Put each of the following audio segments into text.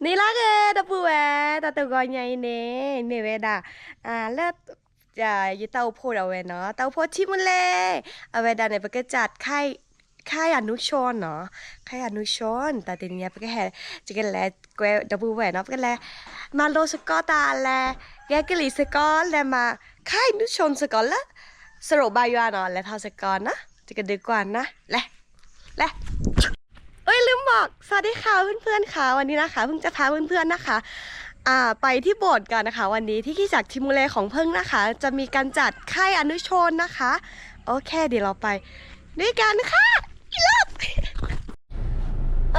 န့ၣ်လၢဂ့ၤ ဒီပုၢ်ဝဲၢ် တၢ်တဂီၤညါအံၤန့ၣ် မ့ၢ်ဝဲဒၣ် လၢ ယတၢ်အိၣ်ဖှိၣ်ဒၣ်ဝဲနီၤ တၢ်အိၣ်ဖှိၣ်ထံမူလဲၣ် အဝဲဒၣ်န့ၣ် ပကစၢ် ခါအနူၢ်ဆိနီၤ ခါအနူၢ်ဆိ တၢ်တနံၤညါ ပကဟဲ ယကလဲၤကွဲဒီပုၢ်ဝဲၢ်နီၤ ပကလဲၤ မၤလိစ့ၢ်ကီးတၢ်လဲၤ ဂဲၤကလံၣ်စ့ၢ်ကီးလဲၤမၤ ခါအနူၢ်ဆိစ့ၢ်ကီးလၢ စရိၣ်ဘါယွၤနီၤ လဲၤထီၣ်စ့ၢ်ကီးနီၤ ယကဒုးကွၢ်နၤ လဲၤ လဲၤ เอ้ย ลืมบอก สวัสดีค่ะเพื่อนๆค่ะ วันนี้นะคะ เพิ่งจะพาเพื่อนๆนะคะ อ่า ไปที่โบสถ์กันนะคะ วันนี้ที่คริสตจักรทิมูเลของเพิ่งนะคะ จะมีการจัดค่ายอนุชนนะคะ โอเค เดี๋ยวเราไปด้วยกันนะคะ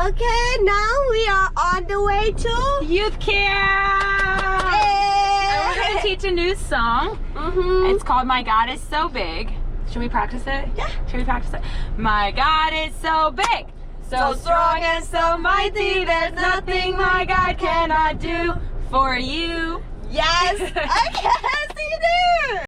Okay, now we are on the way to Youth Camp. And we're going to teach a new song. Mm-hmm. It's called My God Is So Big. Should we practice it? Yeah. Should we practice it? My God is so big, so strong and so mighty. There's nothing my God cannot do for you. Yes. Okay, see you there.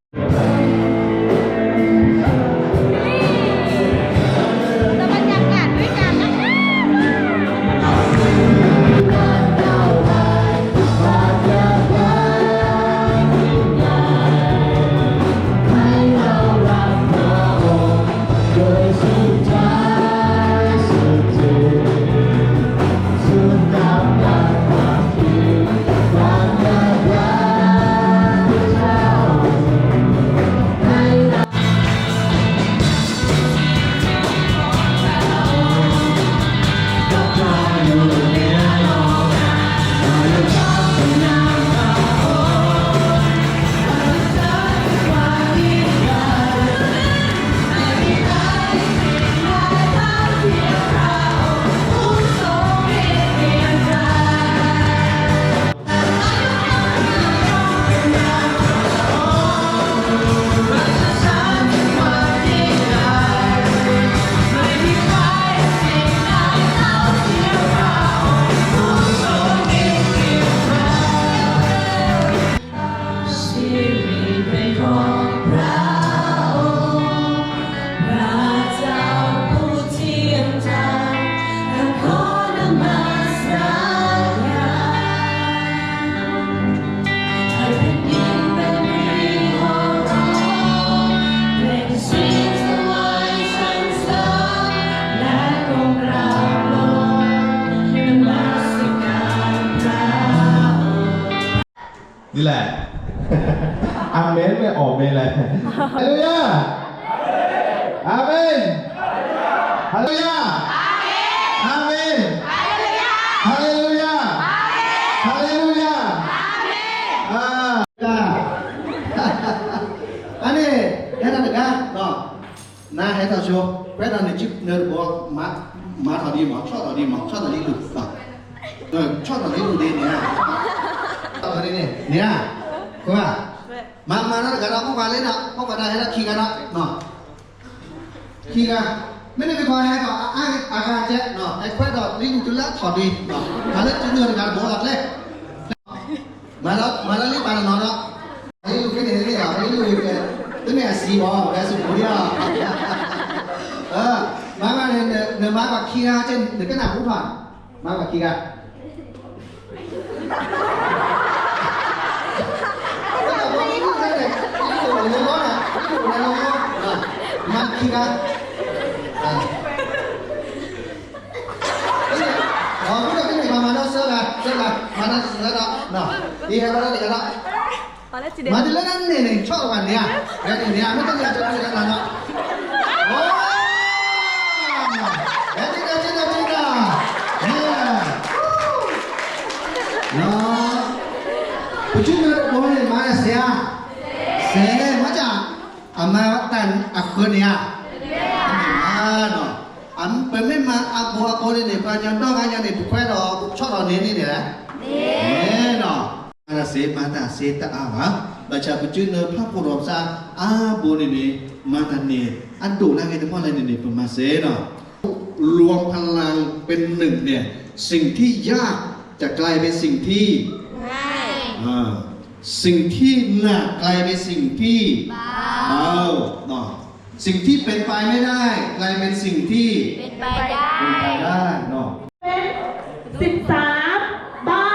ဒ်လဲၣ်. အၤမ့ၣ် မ့ၢ်အီၣ်မ့ၢ်လဲၣ်. ဟါလ့လူယၤ. အၤမ့ၣ်. ဟါလ့လူယၤ. အၤမ့ၣ်. ဟါလ့လူယၤ. ဟါလ့လူယၤ. ဟါလ့လူယၤ. အၤမ့ၣ်. အါန့ၣ် ဟဲထီၣ်တဂၤ နဟဲထီၣ်ဆိ ပှဲၤဒီးနစုနၢတဘိ မၤထီၣ်ဒ်မး ဆီၣ်ထီၣ်ဒ်မး ဆီၣ်ထီၣ်ဒ်လူၤ ဆီၣ်ထီၣ်ဒ်လူၤဒ်န့ၣ်ဧါ. န့ၣ်ဧါ. ကွၢ် မၤမၤနီတဂၤဒီး ဖီၣ်ကွၢ်လၢနီၤ ဖီၣ်ကွၢ်တၢ်ဟဲဒီးခံဂၤနီၤ ခံဂၤ မ့ၢ်န့ၣ်တခီဟဲဒီး အဂၤကဲ ဟဲခွဲးဒီးလံလူၤတုၤလၢထီၣ်ဒံး မၤလၢစုနၢတဂၤတဘိလီၤကျဲ မၤလၢလံပာ်တနီၤဒီး လံလူၤက့န့ၣ်န့ၣ် လံလူၤက့ တမ့ၢ်အစံးဘၣ် ဝဲစံးဘိလံလီၤ. မၤမၤန့ၣ် နမၤဘၣ်ခံဂၤကဲ နကနၢ်ဟူထီၣ် မၤဘၣ်ခံဂၤ မၤခံဂၤ အဃိဒီးကန့ၣ် ပမၤဒီးစၢဂၤ စၢဂၤ မၤဒီးစၢဂၤဒီး အံၤဟဲဘၣ်ဒီးတဂၤဒီး မၤတလၢန့ၣ်န့ၣ် ဆီၣ်လီၤဘၣ်န့ၣ်ဧါ ဂၤန့ၣ်န့ၣ် မ့ၢ်တန့ၣ် အတန့ၣ်တဂၤနီၤ ဟဲတဂၤ တဂၤ တဂၤ ပစုနၢတဘိန့ၣ် မၤစဲဧါ စဲ မ့ၢ်တၢ် အမၤတၢ်အဃၢန့ၣ်ဧါ တမ့ၢ်ဘၣ်နီၤ ပမ့ၢ်မၤအဘိအဘိန့ၣ်န့ၣ် ပှၤကညီဒီဂၤညါန့ၣ် ပခွဲးဒီး ပဆီၣ်ထီၣ်န့ၢ်န့ၣ်န့ၣ် မ့ၢ်နီၤ မၤတၢ်စ့ မၤတၢ်စ့တအါဘၣ် ဘၣ်ဆၣ်ပစုနၢဖးဖိဒီးပသးအါဘိန့ၣ်န့ၣ် မၤတၢ်န့ၣ် အဒိၣ်လၢအဂ့ၤတမီၢ်လဲၣ်န့ၣ်န့ၣ် ပမၤစ့နီၤ รวมพลังเป็นหนึ่งเนี่ย สิ่งที่ยากจะกลายเป็นสิ่งที่ง่าย อ่า สิ่งที่หนักกลายเป็นสิ่งที่เบา เบา เนาะ สิ่งที่เป็นไปไม่ได้กลายเป็นสิ่งที่เป็นไปได้ เป็นไปได้ เนาะ สิบสาม บ้า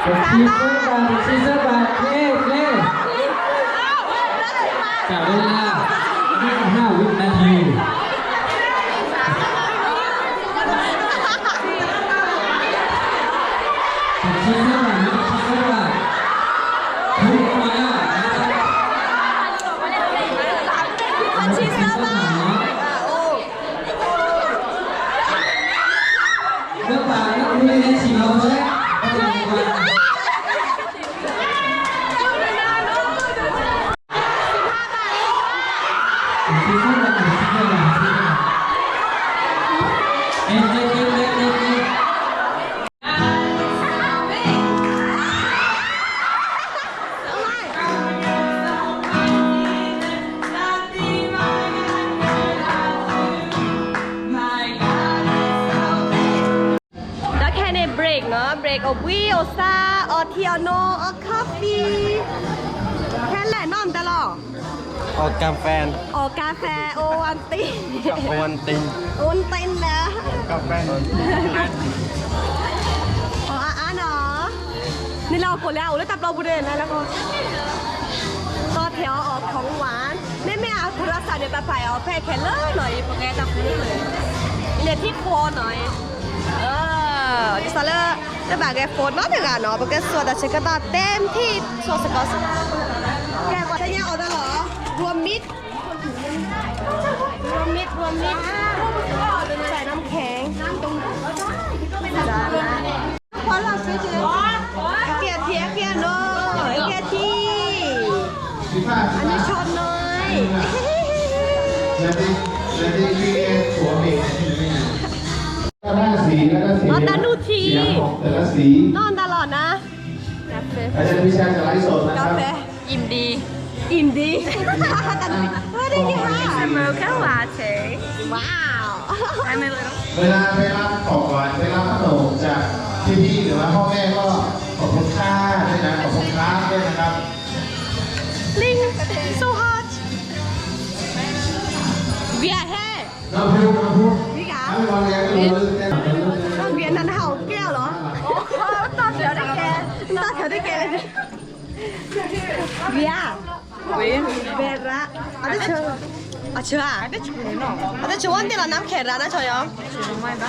ပဆံဆၢဘၣ်, ပဆံဆၢဘၣ်, ကျဲ, ကျဲ. จับเวลา ยี่สิบห้าวินาที ပဆံဆၢဘၣ်, ပဆံဆၢဘၣ်, ถูกแล้ว ပဆံဆၢဘၣ်. ဒီးခဲအံၤန့ၣ် break နီၤ, break အိၣ်ဘှံးအိၣ်သါ, အီထံအီနိ, အီ coffee, ခဲလၢာ်နီၢ်မတၤလီၤ. အီ กาแฟ, အီ กาแฟ, အိ วันติน, วันติน, วันติน လၢ กาแฟ, အီအါအါနီၤ. န့ၣ်လၢအီကိၣ်လၢအအိၣ်လၢတၢ်ပျီပူၤန့ၣ်လၢကီၢ်, တီထဲအီအီ ของหวาน, မ့မ့ၢ်အ โทรศัพท์ န့ၣ် ပပာ်အီၤဖဲခဲလၢာ်နီၤ, အံၤ ပကဲတၢ်ပူၤလၢ န့ၣ်ထံဖိနီၤ, အံၤ ဒ်သိးလၢ တဘၣ်ဂဲၤ phone နီတဂၤနီၤ, ပကဲဆိတၢ်ဆၢကတီၢ် เต็มที่ ဆိစ့ၢ်ကီး, ကဲ ပှၤတညါအီၣ်တၢ်လီၤ, รวมมิตร, รวมมิตร, รวมมิตร, ใส่น้ำแข็ง, น้ำตรงนั้นก็ได้, ไม่เป็นไร พอเราซื้อเยอะ แก้วที่ แก้วน้อย แก้วที่ อันนี้ช้อนน้อย แล้วได้ แล้วได้เรียกผัวเมียกันไหมนะ ห้าสี แล้วก็สี อ๋อ ตาหนูที สีของแต่ละสี นอนตลอดนะ อาจารย์วิชาจะไลฟ์สดนะครับ กาแฟ อิ่มดี อิ่มดี เออ ได้ไงคะ Mocha latte ว้าว เวลาไปรับของหวาน ไปรับขนมจากพี่ๆ หรือว่าพ่อแม่ก็ขอบคุณค่ะด้วยนะ ขอบคุณครับด้วยนะครับ ลิง so hot เบียร์แท้ น้ำพุ น้ำพุ นี่คะ น้ำพุ เบียร์นั้นเห่าแก้วเหรอ ต่อแถวได้แก ต่อแถวได้แกเลย เบียร์ ဝ့ၢ် ဘဲရၣ် အတဆိ အဆိဧါ အတဆိဝဲန့ၣ်လီၤ နမ်ခဲရၣ် နဆိယီၤ ကိၢ်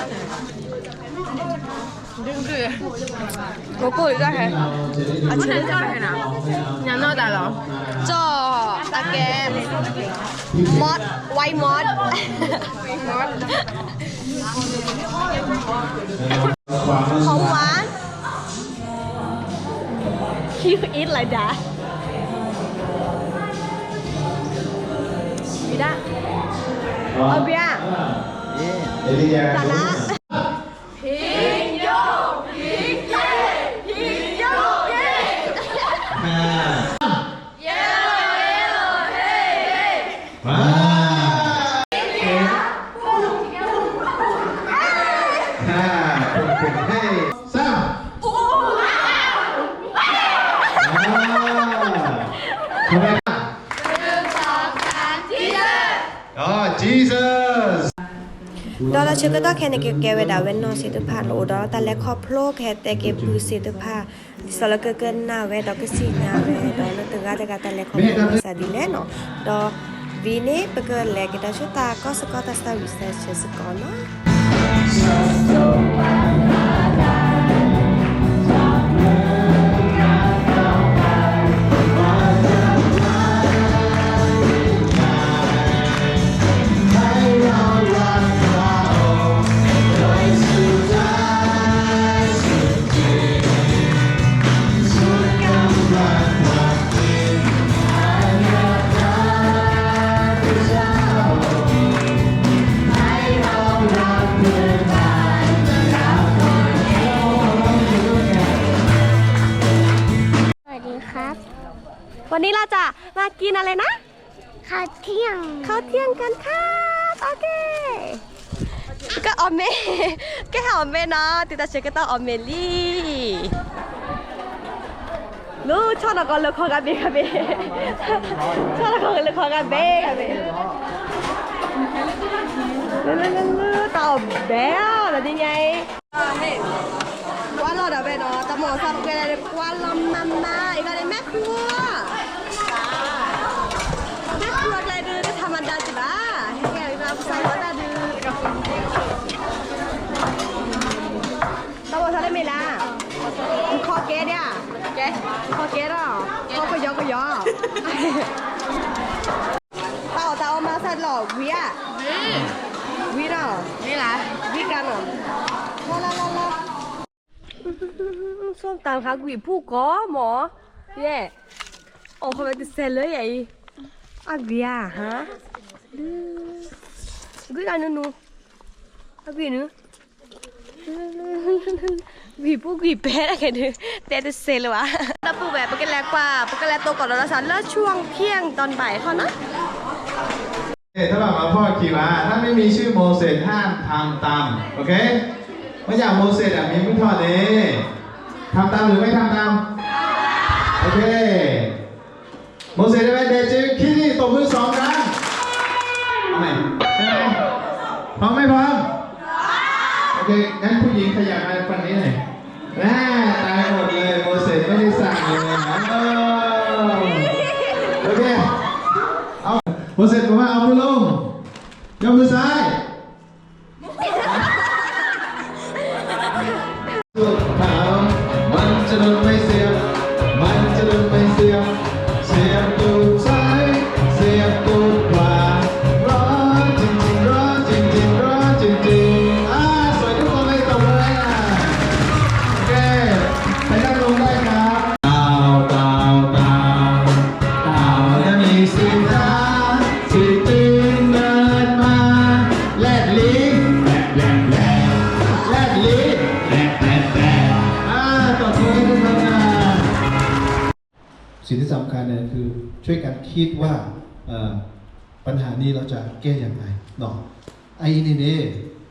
ကိၢ်လံတၢ်ဟဲ အဆိ ညါနီၢ်တၢ်လီၤ ကၠီၣ် အကဲ မီး ဝဲမီး မီး ของหวาน You eat like that ဘီဒါ အဘီယာ တၢ်နါ ဟ့ၣ်ယိၣ် ဟ့ၣ်ယိၣ် ဟ့ၣ်ယိၣ် ဟ့ၣ် Jesus ဒီးတၢ်ဆၢကတီၢ်ခဲအံၤန့ၣ် ကကဲဝဲဒၣ်ဝဲနီၢ်သ့ၣ်တဖၣ် လၢအိၣ်ဒီးတၢ်လဲၤခီဖျိ ကဟဲတဲက့ၤပုၢ်သ့ၣ်တဖၣ် ဒ်သိးလၢကကနၣ်ဝဲဒီးကသ့ၣ်ညါဝဲ ဒီးလၢတဂၤတဂၤတၢ်လဲၤခီဖျိကစးဒ်လဲၣ်နီၤ ဒီးဝံၤန့ၣ် ပကလဲၤကဒီးဆူတၢ်ကီၢ်စ့ၢ်ကီး တၢ်ဆၢဝံၣ်စၢ်ဆၢစ့ၢ်ကီးနီၤ สวัสดีครับ วันนี้เราจะมากินอะไรนะ ข้าวเที่ยง ข้าวเที่ยงกันครับ โอเค ကအိၣ်မ့ၤ ကဟဲအိၣ်မ့ၤနီၤ တုၤတၢ်ဆၢကတီၢ်အိၣ်မ့ၤလံ လူၤ ဆီၣ်နီၢ်ကီၢ်လၢခီဂာ်ဘ့ၣ်ဂာ်ဘ့ၣ် ဆီၣ်နီၢ်ကီၢ်လၢခီဂာ်ဘ့ၣ်ဂာ်ဘ့ၣ် လၢလၢလၢလၢ တၢ်အီၣ်ဘဲအီၤ လီၤဒ်ညါအံၤ ကွၢ်လီၤဒီးဝဲဒီး မိၢ်သးပှဲၤလၢကွၢ်လီၤမၤမၤ အံၤကဒီးမ့ၢ်ခူ မ့ၢ်ခူအကျဲဒုး တထါမၤဒါကဘၣ် ဟဲကဲအံၤကဒီးပစၢ်လီၤတၢ်ဒုး တၢ်မိၢ်သးလၢမ့ၢ်လၢ ခီကဲဒၣ် ခီကဲဒီး ခီကယီကယီ တၢ်အီၣ်တၢ်အီမၤဆါလီၤ ဝံၤဧါ ဝံၤနီၤ ဝံၤကါနီၤ လၢလၢလၢလၢ ส้มตำค่ะ ကွံာ်ဖူကီမၢ် ယဲ အိၣ်ခိးဝဲတစဲးလၢယဲအံၤ အကွံာ်ဧါ ဟါ ကွံာ်ကနုနု အကွံာ်နု ကွံာ်ဖူကွံာ်ပဲတၢ်ခဲဒုး တဲတစဲးလၢၤဘၣ် ဒီပုၢ်ဝဲၢ် ပကလဲၤကွၢ် ပကလဲၤတိၢ်ကီၢ်ဒီးဒီးစးလၢ ช่วงเที่ยงตอนบ่ายเท่านั้น ถ้าแบบมาพ่อขี่ม้า ถ้าไม่มีชื่อโมเสสห้ามทำตาม โอเค เมื่ออย่างโมเสสอะมีผู้ทอดเอง ทำตามหรือไม่ทำตาม โอเค โมเสสได้ไหม เดจิว คิดนี่ ตบมือสองครั้ง เอาใหม่ ใช่ไหม พร้อมไม่พร้อม โอเค งั้นผู้หญิงขยับมาฝั่งนี้หน่อย แม่ตายหมดเลย โมเสสไม่ได้สั่งเลยนะ เออ โอเค เอา โมเสสบอกว่าเอามือลง ยกมือซ้าย สุดขาว มันจะโดนไม่เสียบ มันจะโดนไม่เสียบ เสียบตูดซ้าย เสียบตูดขวา ร้อนจริงๆ ร้อนจริงๆ ร้อนจริงๆ อ่า สวยทุกคนเลย ตบมือให้หน่อย โอเค ไปนั่งลงได้ครับ เต่า เต่า เต่า เต่าจะมีสีขา สีตีนเดินมา แลบลิ้น แลบ แลบ แลบ แลบลิ้น แลบ แลบ แลบ อ่า ตบมือให้ทุกคนหน่อย สิ่งที่สำคัญเนี่ยคือช่วยกันคิดว่า เอ่อ ปัญหานี้เราจะแก้อย่างไรเนาะ အအံၤန့ၣ်န့ၣ်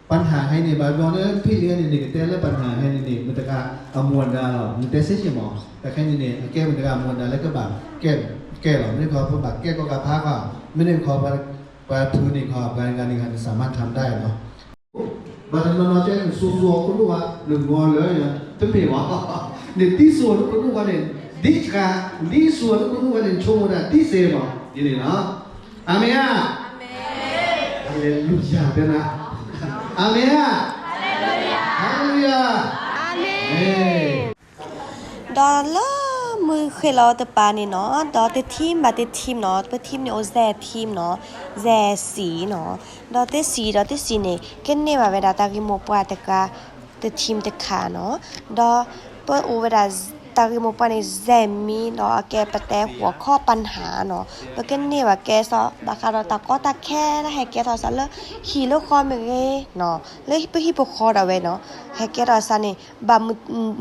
ပၢ်ဟးဟဲန့ၣ် ဘၣ်ဘျီလၢဖံလံန့ၣ်န့ၣ် ကတဲလၢပၢ်ဟးဟဲန့ၣ်န့ၣ် မတဂၤအမူအဒါလီၤ နတဲဆ့ၣ်မး တၢ်ခဲန့ၣ်န့ၣ် အကဲမတဂၤအမူအဒါလၢကဘၣ်ကဲလီၤ မ့ၢ်ခီ ပဘၣ်ကဲကီကဖးကီ မ့ၢ်န့ၣ်ခီ ပှၤဖုးန့ၣ်ခီ ပှၤဂၤန့ၣ်ဂၤန့ၣ် สามารถทำได้เนาะ ဘၣ်တနီၤနီၤကဲနစိၤစိၤအီၤကဒိၣ်ဝဲ နဂီၤလၢ တမ့ၢ်ဝဲ နတံၢ်စိၤအီၤလၢကဒိၣ်ဝဲန့ၣ် ဒ်တဂၤ နတံၢ်စိၤအီၤလၢကဒိၣ်ဝဲန့ၣ် နဆိကမိၣ်ဒၣ် တံၢ်စ့ၢ်မး ဒ်န့ၣ်လီၤ အၤမ့ၣ်ဧါ ဟါလ့လူယၤ တဲနၤ အၤမ့ၣ်ဧါ ဟါလ့လူယၤ အၤမ့ၣ် ဒီးလၢမုၢ်ဃ့ၢ်လီၤတပၤန့ၣ်နီၤ ဒီးတ team ဘၣ်တ team နီၤ ပ team န့ၣ်အိၣ် Z team နီၤ Z စံၣ်နီၤ ဒီးတ စံၣ် ဒီးတ စံၣ်န့ၣ် ကန့ၢ်ဘၣ်ဝဲဒၣ်တၢ်ဂ့ၢ်မိၢ်ပှၢ်တခါ တ team တခါနီၤ ဒီးပအိၣ်ဝဲဒၣ် တၢ်ဂ့ၢ်မိၢ်ပှၢ်န့ၣ် Z မံၤ ဒီးအကဲပတဲ หัวข้อปัญหา နီၤ ပကန့ၢ်ဘၣ်ကဲစီ ဘၣ်ဃးဒီးတၢ်ကီတၢ်ခဲလၢဟဲကဲထီၣ်စးလၢ ဟံၣ်လၢဃီမ့ၢ်ဂ့ၤနီၤ လၢပဟံၣ်ပဃီဒၣ်ဝဲနီၤ ဟဲကဲထီၣ်စးန့ၣ် ဘၣ်မ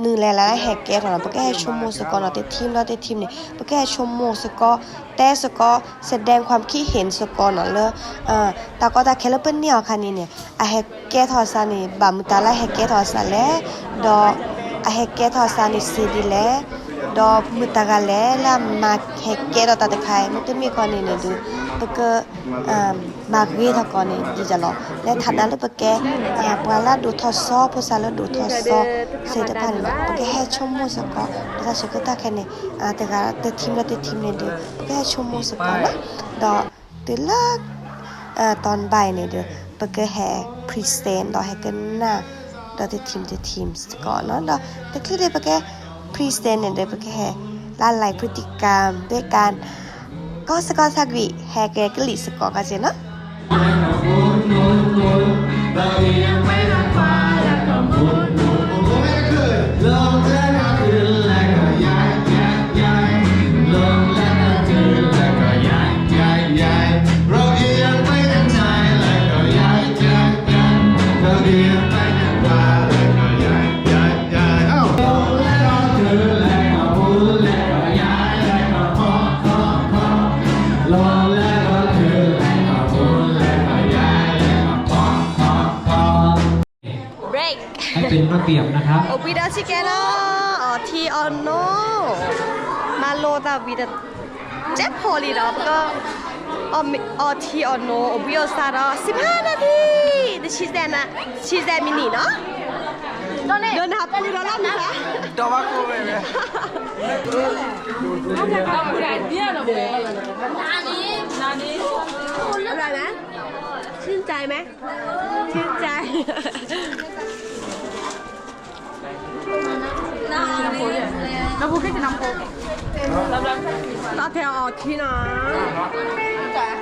နုၤလဲၣ်လၢဟဲကဲထီၣ်နီၤ ပကဟဲဆိကမိၣ်စ့ၢ်ကီးနီၤ တ team ဒီးတ team န့ၣ် ပကဟဲဆိကမိၣ်စ့ၢ်ကီး တဲစ့ၢ်ကီး แสดงความคิดเห็น စ့ၢ်ကီးနီၤ လၢ တၢ်ကီတၢ်ခဲလၢပန့ၢ်အီၤခါန့ၣ်န့ၣ် အဟဲကဲထီၣ်စးန့ၣ် ဘၣ်မတၤလၢဟဲကဲထီၣ်စးလဲၣ် ဒီးအဟဲကဲထီၣ်စးန့ၣ်စ့ဒ်လဲၣ် ဒီးမတၤဂၤလဲၣ်လၢအမၤဟဲကဲထီၣ်တၢ်တခါအံၤ မ့တမ့ၢ်ခီန့ၣ်န့ၣ်ဒုး ပက မၤဂ့ၤထီၣ်ကီးန့ၣ် ဒ်ယလီၤ လၢထးဒၣ်လၢပကဲ ပှၤလၢအဒိၣ်ထီၣ်စီ ဖိသၣ်လၢအဒိၣ်ထီၣ်စီ သ့ၣ်တဖၣ်န့ၣ်လီၤ ပကဟဲဆိကမိၣ်စ့ၢ်ကီး ဒီးတၢ်ဆၢကတီၢ်ခဲန့ၣ် တဂၤတ team ဒီးတ team န့ၣ်ဒုး ပကဟဲဆိကမိၣ်စ့ၢ်ကီးနီၤ ဒီးတုၤလၢ တၢ်ဘၣ်အံၤန့ၣ်ဒီး ပကဟဲ present ဒီးဟဲကနၣ် ဒီးတ team တ team စ့ၢ်ကီးနီၤ ဒီးတချုးဒံးပက present န့ၣ်ဒီး ပကဟဲ ละลายพฤติกรรม ด้วยการ ကီၢ်စ့ၢ်ကီးသးကွံာ် ဟဲကဲကလံၤစ့ၢ်ကီးကီးက့ၤနီၤ break ให้เป็นระเบียบนะครับ အိၣ်ဘှံးဒီးစံၣ်ကဲလီၤ အီၣ်ထံအီၣ်နိ မၤလိတၢ်ဝံၤဒီး ကဲဖိလံဒီး ပက အီၣ်ထံအီၣ်နိ အိၣ်ဘှံးအိၣ်စးဒီး စံးဖးနၢ်ထံ တဆံစဲးနၢ် ဆံစဲးမံးနံးနီၤ ဒီးနဟးပူၤဒီးလီၤမုၢ်သး, ဒီးဘၣ်ကိၢ်ဝဲဝဲ, ชื่นใจไหม ชื่นใจ တၢ်ထဲအီၤထံနီၤ,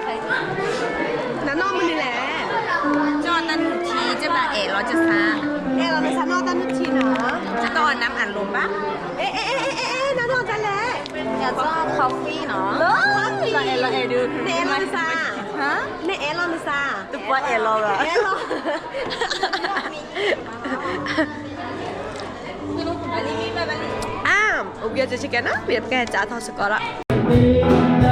နနီၢ်မနုၤလဲၣ်, ကၠီၣ်တၢ်နုၢ်ထံ ကၠီၣ်ဘၣ်အဲၣ်လီၤကၢ်ဆါ, အဲၣ်လီၤနဆါနီၢ်တၢ်နုၢ်ထံနီၤ, အတအီၣ်နၢ်အလိၤဘၣ်, အဲ အဲ အဲ အဲ နနီၢ်တၢ်လဲၣ်, ကၠီၣ် coffee နီၤ, လၢ အဲၣ်လီၤအဲၣ်ဒုး, နအဲၣ်လီၤနဆါ, နအဲၣ်လီၤနဆါ, တပှဲအဲၣ်လီၤဘၣ်, အဲၣ်လီၤ အါ, အိၣ်ဘျီ chicken နီၤ, ပကဟဲစးထီၣ်စ့ၢ်ကီးဒီး ဒီးဒ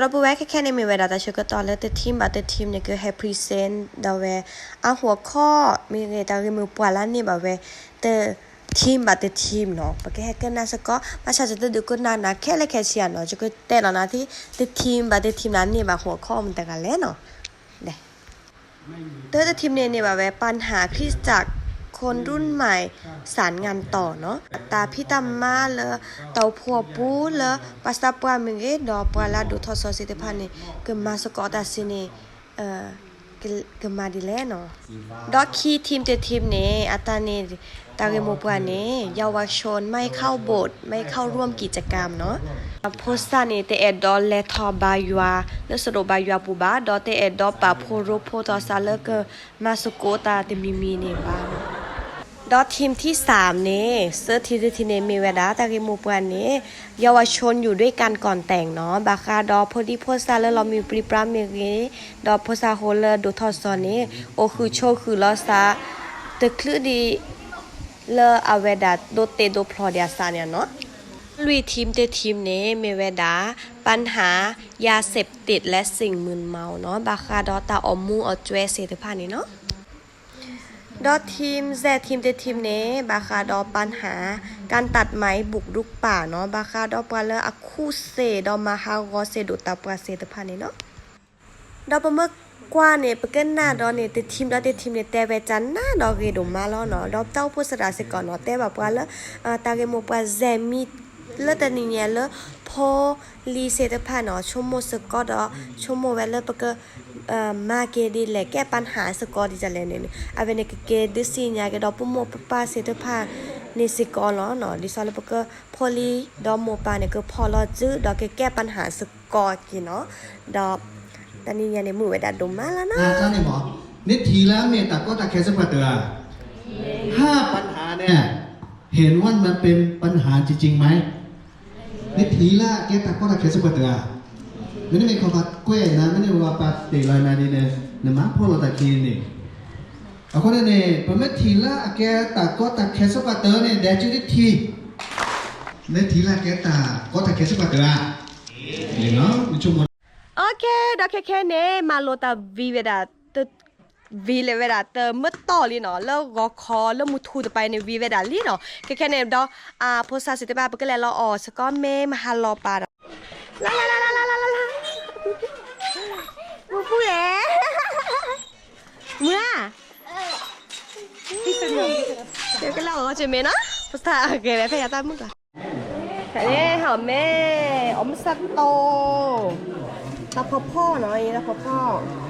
ီပုၢ်ဝဲၢ်ခဲခဲန့ၣ် မ့ၢ်ဝဲဒၣ်တၢ်ဆၢကတီၢ်လၢတ team ဘၣ်တ team န့ၣ် ကဟဲ present ဒီးဝဲ အဟီၣ်ခိၣ် မ့ၢ်ဂ့ၤ တၢ်ဂ့ၢ်မိၢ်ပှၢ်လၢန့ၢ်ဘၣ်ဝဲ တ team ဘၣ်တ team နီၤ, ပကဟဲကနၣ်စ့ၢ်ကီး ဘၣ်ဆၣ်ယတဒုးကနၣ်နၤခဲလၢာ်ခဲဆ့နီၤ, ယကတဲလီၤနၤသ့ တ team ဘၣ်တ team န့ၣ် န့ၢ်ဘၣ်ဟီၣ်ခိၣ်မတၤတဂၤလဲၣ်နီၤ, တၢ်တ team န့ၣ် န့ၢ်ဘၣ်ဝဲ ปัญหาคริสตจักรคนรุ่นใหม่สานงานต่อ နီၤ, တၢ်ဖံးတၢ်မၤလၢ တၢ်အိၣ်ဖှိၣ်အပူၤလၢ ဘၣ်ဆၣ်ပှၤမ့ၢ်ဂ့ၤ ဒီးပှၤလၢအဒိၣ်ထီၣ်စီၤသ့ၣ်တဖၣ်န့ၣ် ကမၤစ့ၢ်ကီးတၢ်စ့ၢ်န့ၣ် ကမၤဒ်လဲၣ်နီၤ, ဒီးခံ team တ team န့ၣ် အတၢ်န့ၣ် တၢ်ဂ့ၢ်မိၢ်ပှၢ်န့ၣ် เยาวชนไม่เข้าโบสถ์ไม่เข้าร่วมกิจกรรม နီၤ, ဖိသၣ်န့ၣ် တအဲၣ်ဒိးလဲၤထီၣ်ဘါယွၤ လၢစတိၣ်ဘါယွၤပူၤဘၣ်, ဒီးတအဲၣ်ဒိးပာ်ဖှိၣ်ရိဖှိၣ်ထီၣ်သးလၢကမၤသကိးတၢ်တမံၤမံၤန့ၣ်ဘၣ်နီၤ, ဒီး team ထံသၢမ်န့ၣ် သၢ team တ team န့ၣ် မ့ၢ်ဝဲဒၣ် တၢ်ဂ့ၢ်မိၢ်ပှၢ်န့ၣ် เยาวชนอยู่ด้วยกันก่อนแต่ง နီၤ, ဘၣ်ဃးဒီးဖိဒံဖိသၣ်လၢလီၤမုၢ်ပြံပြါမ့ၢ်ဂ့ၤ, ဒီးဖိသၣ်ဃိလၢဒိၣ်ထီၣ်စီၤန့ၣ် အိၣ်ဃုာ်ဆိးဃုာ်လီၤသး တချုးဒံး လၢအဝဲဒၣ်ဒိးတ့ဒိးဖျီဒံးအသးန့ၣ်နီၤ, လွံၢ် team တ team န့ၣ် မ့ၢ်ဝဲဒၣ် ปัญหายาเสพติดและสิ่งมึนเมา နီၤ, ဘၣ်ဃးဒီးတၢ်အိၣ်မူအိၣ်ကွဲသ့ၣ်တဖၣ်န့ၣ်နီၤ, ဒီး team Z team တ team န့ၣ် ဘၣ်ဃးဒီး ปัญหาการตัดไม้บุกรุกป่า နီၤ, ဘၣ်ဃးဒီးပှၤလၢအခူၣ်သ့ၣ်ဒီးမၤဟးဂီၤသ့ၣ်ဒိၣ်တၢ်ပှၢ်သ့ၣ်တဖၣ်န့ၣ်နီၤ ဒီးပမ့ၢ်ကွၢ်န့ၣ် ပကနၣ်ဒီးန့ၣ် တ team ဒီးတ team န့ၣ် တဲဝဲကနၣ်ဒီးဂ့ၤဒိၣ်မးလီၤနီၤ, ဒီးတၢ်အိၣ်ဖှိၣ်သရၣ်စ့ၢ်ကီးနီၤ တဲဘၣ်ပှၤလၢ တၢ်ဂ့ၢ်မိၢ်ပှၢ် Z မံၤလၢတနံၤညါလၢ ဖိလံၤသ့ၣ်တဖၣ်နီၤ ဆိကမိၣ်စ့ၢ်ကီးဒီး ဆိကမိၣ်ဝဲလၢပက မၤက့ၤဒ်လဲၣ် ကဲ ปัญหา စ့ၢ်ကီးဒ်လဲၣ်န့ၣ် အဝဲန့ၣ်ကက့ၤဒုးသ့ၣ်ညါက့ၤဒီး ပမိၢ်ပပၢ်သ့ၣ်တဖၣ်န့ၣ်စ့ၢ်ကီးလီၤနီၤ, ဒ်သိးလၢပက ဖိလံၤဒီးမိၢ်ပၢ်န့ၣ် ကဖီၣ်လီၤစုဒီးကကဲ ปัญหา စ့ၢ်ကီးက့ၤနီၤ, ဒီး တနံၤညါန့ၣ် မုာ်ဝဲဒၣ်ဒိၣ်မးလီၤနီၤ, န့ၣ်ထံၣ်လၢအမ့ၢ်တၢ်ကီတၢ်ခဲစ့ၢ်ပှၤတဂၤဧါ, ဟး ปัญหา န့ၣ် เห็นว่ามันเป็นปัญหาจริงๆไหม, န့ၣ်ထံၣ်လၢအကဲတၢ်ကီတၢ်ခဲစ့ၢ်ပှၤတဂၤဧါ, မ့တမ့ၢ်ခီပၤကွဲးနၤ မ့တမ့ၢ်ပှၤပာ်တ့ၢ်လီၤနၤဒ်န့ၣ် နမၤဖီၣ်လိာ်သးခံန့ၣ်, အဃိန့ၣ်န့ၣ် ပမ့ၢ်ထံၣ်လၢအကဲတၢ်ကီတၢ်ခဲစ့ၢ်ပှၤတဂၤန့ၣ် ဒဲကၠူဒ်ထံၣ်, မ့ၢ်ထံၣ်လၢအကဲတၢ်ကီတၢ်ခဲစ့ၢ်ပှၤတဂၤဧါ, န့ၣ် OK ဒီးခဲခဲန့ၣ် မၤလိာ်တၢ်ဝံၤဝဲဒၣ် ဝံၤလဲၤဝဲဒၣ်တမ့ၢ်တီၢ်လံနီၤ, လၢဂီၤခီလၢမုၢ်ထူၣ်တပၤန့ၣ် ဝံၤဝဲဒၣ်လံနီၤ, ခဲခဲန့ၣ်ဒီး ဖိသၣ်သ့ၣ်တဖၣ် ပကလဲၤလီၤအီၣ်စ့ၢ်ကီးမ့ၢ်မဟါလီၤပာ်ဒီး လၢလၢလၢလၢလၢလၢလၢ, ပူပူလဲၣ်, မုၢ်ဧါ, ကလဲၤအီၣ်စ့ၢ်မ့ၢ်နီၤ, ဖိသၣ်ဂဲၤဝဲဖဲယၤတၢ်မုၢ်ကျါ ခဲန့ၣ် ဟးမ့ၢ် အီၣ်မ့ၢ်ဆၣ်တိ, တၢ်ဖီဖီၣ်နီၤ, တၢ်ဖီဖီၣ်, ဖီဖီၣ်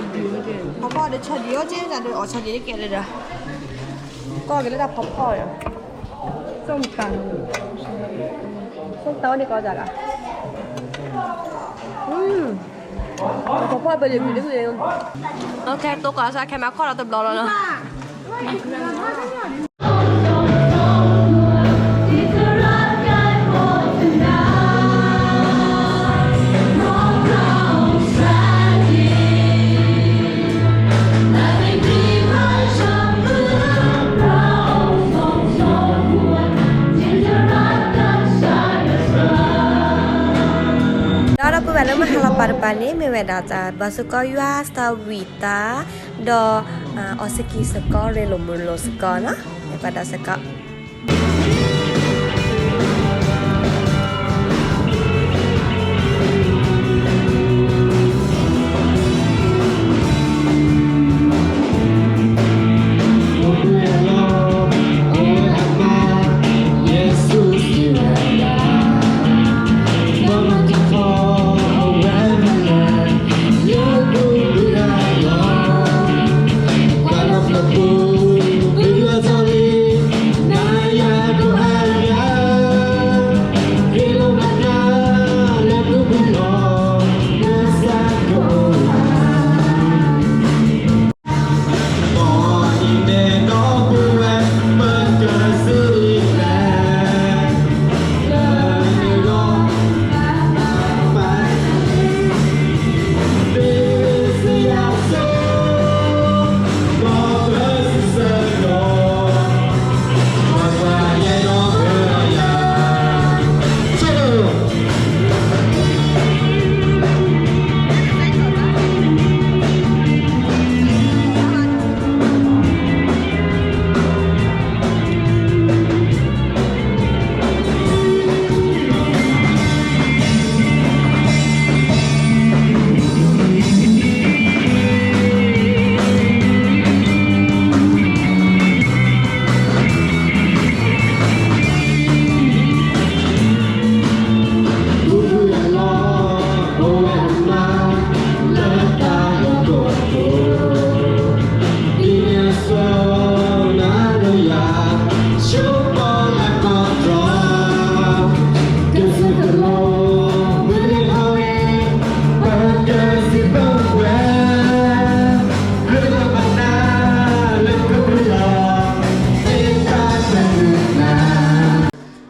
ဒီးဆီဒံၣ်အိၣ်က့ၢ် တၢ်ဒီးအီၣ်ဆီဒံၣ်ကဲလၢဒီး, ကီၢ်က့ၤလၢတၢ်ဖီဖီၣ်, ส้มตำ, ส้มตำန့ၣ်ကီးတၢ်လီၤ, တၢ်ဖီဖီၣ်ပလံၤဘျုးတဖုန့ၣ်, OK တိၢ်ကီၢ်စၢ်ခဲမၤခီၣ်ဒီးတဘျီလီၤနီၤ ဒီးဒီပုၢ်ဝဲၢ်လၢမုၢ်ဟါလီၤ ပှၤတပၤန့ၣ်မ့ၢ်ဝဲဒၣ်တၢ်ဘါစ့ၢ်ကီးယွၤ စတၢ်ဝံၣ်သး ဒီး အီစကံစ့ၢ်ကီး ရ့လိာ်မုာ်လိာ်စ့ၢ်ကီးနီၤ, ပှၤဒီးစ့ၢ်ကီး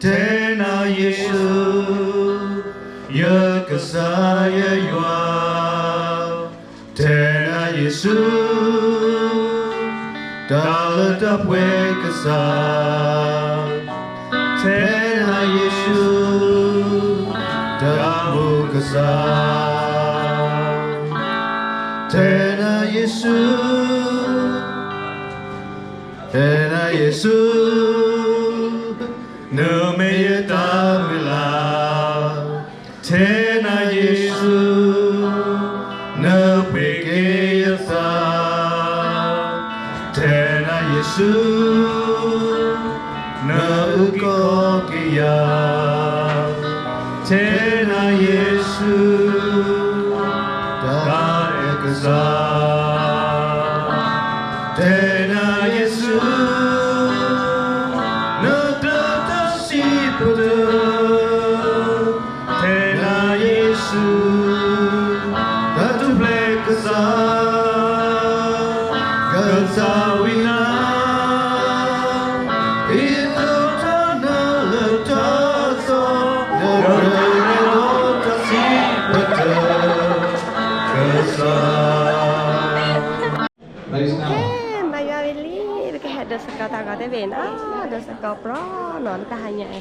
ထဲနၤယ့ၣ်ၡူး, ယကစၢ်ယွၤ, ထဲနၤယ့ၣ်ၡူး, တၢ်လၢတၢ်ပှဲၤကစၢ်, ထဲနၤယ့ၣ်ၡူး, တၢ်မူကစၢ်, ထဲနၤယ့ၣ်ၡူး, ထဲနၤယ့ၣ်ၡူး, နမ့ၢ်ယတၢ်မုၢ်လၢ်, ထဲနၤယ့ၣ်ၡူး, နပှ့ၤက့ၤယသး, ထဲနၤယ့ၣ်ၡူး, နအုၣ်ကီၤက့ၤယၤ, ထဲနၤယ့ၣ်ၡူး, တၢ်အဲၣ်ကစၢ် ထဲနၤယ့ၣ်ၡူး, နတၢ်စံးပတြၢၤ, ထဲနၤယ့ၣ်ၡူး, တၢ်ထူၣ်ဖျဲးကစၢ်, ကစၢ်ဝံနၤ, ယဒိးထီၣ်နၤလၢတၢ်သီ, နတၢ်စံးပတြၢၤ, ကစၢ် မၤယွၤဝံၤလံ, ပကဟဲဒိးစ့ၢ်ကီးတၢ်ဂီၤတဘ့ၣ်နီၤ, ဒိးစ့ၢ်ကီးပြီနီၤ လၢတၢ်ဟါညါ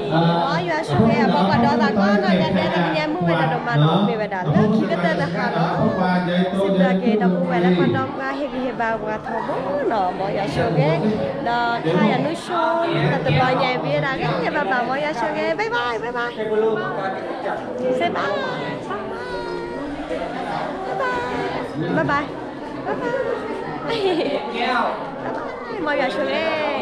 အံၤ, မ်ယွၤဆိၣ်ဂ့ၤ အမိၢ်ပှၢ်ဒီးသးကိးဂၤဒဲး တနံၤညါမုၢ်ဝဲဒၣ်ဒိၣ်မးနီၤ, မ့ၢ်ဝဲဒၣ်လၢခံကတၢၢ်တဟါနီၤ, စံးဘျုးက့ၤဒီပုၢ်ဝဲၢ်လၢပှၤဒီပုၢ်ဝဲၢ်ဟ့ၣ်ဂံၢ်ဟ့ၣ်ဘါပှၤထီဘိနီၤ, မ်ယွၤဆိၣ်ဂ့ၤ, ဒီးခါယွၤနုာ်ဆိ တဘျီညါအံၤ ဝံၤဒၣ်ဂ့ၤဘၣ်ဘၣ်, မ်ယွၤဆိၣ်ဂ့ၤ, bye bye, bye bye, say bye, bye bye, bye bye, bye bye, bye bye, မ်ယွၤဆိၣ်ဂ့ၤ